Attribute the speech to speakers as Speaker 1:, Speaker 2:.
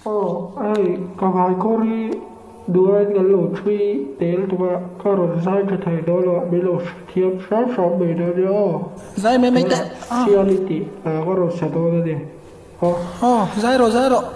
Speaker 1: Aw, hei ka hmaikawr hi duh aiin kan lo thui tel tum a, ka rawn zai tha thei dawn lo a, min lo hrethiam hram hram mai dawn nia aw.
Speaker 2: Zai mai mai teh.
Speaker 1: Tunah Siali tih ka rawn sa dawn a ni. Aw.
Speaker 2: Aw, zai rawh zai rawh.